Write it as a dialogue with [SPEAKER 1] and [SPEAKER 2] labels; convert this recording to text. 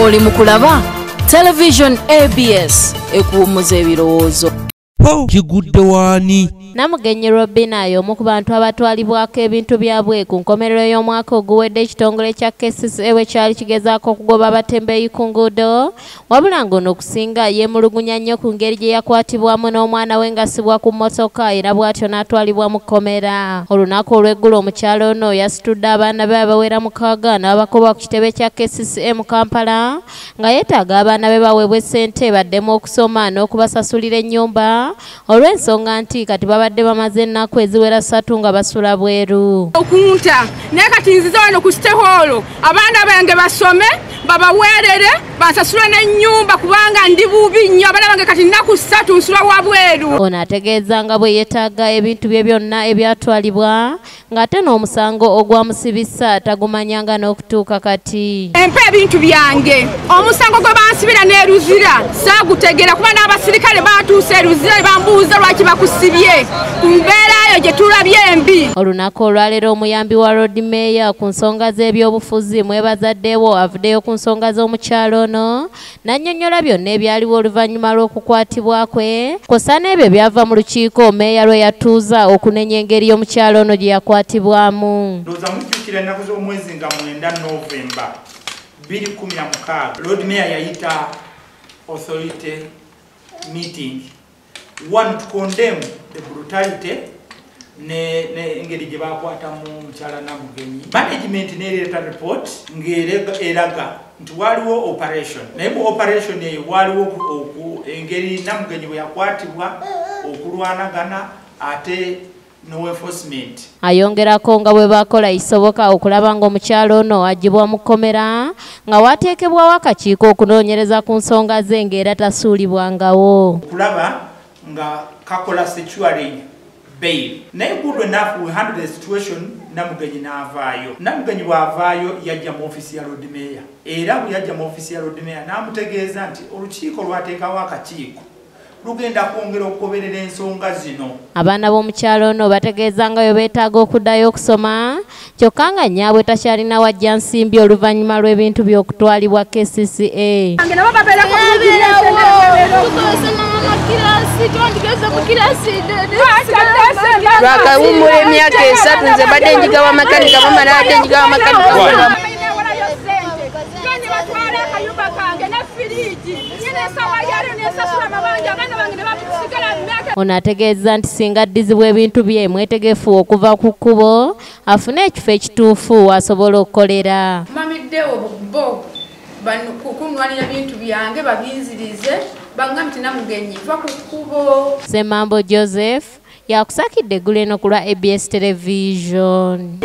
[SPEAKER 1] Oli mu kulaba Television ABS ekuwummuza ebirowoozo.
[SPEAKER 2] Kigudde waani?
[SPEAKER 3] Namugenyi Robina y'omu ku bantu abatwalibwako ebintu byabwe ku nkomerero y'omwaka oguwedde ekitongole kya KCCA bwe kyali kigezaako okugoba abatembeeyi ku nguudo, wabula ng'ono okusinga yeemulugunya nnyo ku ngeri gye yakwatibwamu n'omwana we ng'assibwa ku mmotoka era bw'atyo n'atwalibwa mu kkomera. Olunaku olw'eggulo omukyala ono yasitudde abaana be abawera 6 n'abakuba ku kitebe kya KCCA mu Kampala nga yeetaaga abaana be baweebwe ssente baddemu okusoma n'okubasasulira ennyumba olw'ensonga nti kati babadde bamaze ennaku eziwera 3 nga basula bweru.
[SPEAKER 4] Okunta naye kati nzize wano ku City Hall abaana bange basome babaweerere bansasule n'ennyumba kubanga ndi bubi nnyo, abaana bange kati nnaku 3 nsula wabweru.
[SPEAKER 3] Ono ategeeza nga bwe yeetaaga ebintu bye byonna ebyatwalibwa ng'ate n'omusango ogwamusibisa tagumanyanga n'okutuuka kati.
[SPEAKER 4] Empa ebintu byange, omusango gwe bansibira n'e Luzira saagutegeera kuba n'abasirikale batuuse e Luzira bambuuza lwaki bakusibye ku mbeera eyo gye tulabye embi.
[SPEAKER 3] Olunaku olwaleero omuyambi wa Lord Mayor ku nsonga z'ebyobufuzi mwebazaddewo avuddeyo ku nsonga z'omukyalo ono n'annyonnyola byonna ebyaliwo oluvannyuma lw'okukwatibwa kwe kw'ossa n'ebyo byava mu lukiiko meeya lwe yatuuza okunenya engeri y'omukyalo ono gye yakwatibwamu.
[SPEAKER 5] Ndowooza mujjukira ennaku z'omwezi nga 9 Novemba 2016 Lord Mayor yayita authority meeting, one to condemn the brutality ne engeri gye bakwatamu mukyala Namugenyi. Management n'ereeta report ng'eraga nti waliwo operation, naye mu operation eyo waliwo engeri Namugenyi bwe yakwatibwa okulwanagana ate no enforcement.
[SPEAKER 3] Ayongerako nga bwe bakola isoboka okulaba ng'omukyalo ono aggyibwa mu kkomera nga wateekebwawo akakiiko okunoonyereza ku nsonga ze ng'era tasuulibwangawo.
[SPEAKER 5] Okulaba nga kakola securing bail. Naye good enough we handle the situation. Namugenyi n'avaayo. Namugenyi bw'avaayo yajja mu ofiisi ya Lord Mayor, era bwe yajja mu ofiisi ya Lord Mayor n'amutegeeza nti olukiiko lwateekawo akakiiko lugenda kwongera okugoberera ensonga zino.
[SPEAKER 3] Abaana b'omukyalo ono bategeeza nga bwe beetaaga okuddayo okusoma kyokka nga nnyaabwe takyalina wajja nsimbi oluvannyuma lw'ebintu by'okutwalibwa KCCA.
[SPEAKER 6] Twakawummula emyaka 3 nze mbadde njigawa makanika, mama n'abadde njigawa makanika.
[SPEAKER 3] Ono ategeeza nti singa addizibwa ebintu bye mwetegefu okuva ku kkubo afune ekifo ekituufu asobola okukolera.
[SPEAKER 4] Mamiddewo bo kukunwanira bintu byange babinzirize bangambye nti Namugenyi va ku kkubo.
[SPEAKER 3] Ssemambo Joseph yakusakidde eggulo eno ku lwa ABS Television.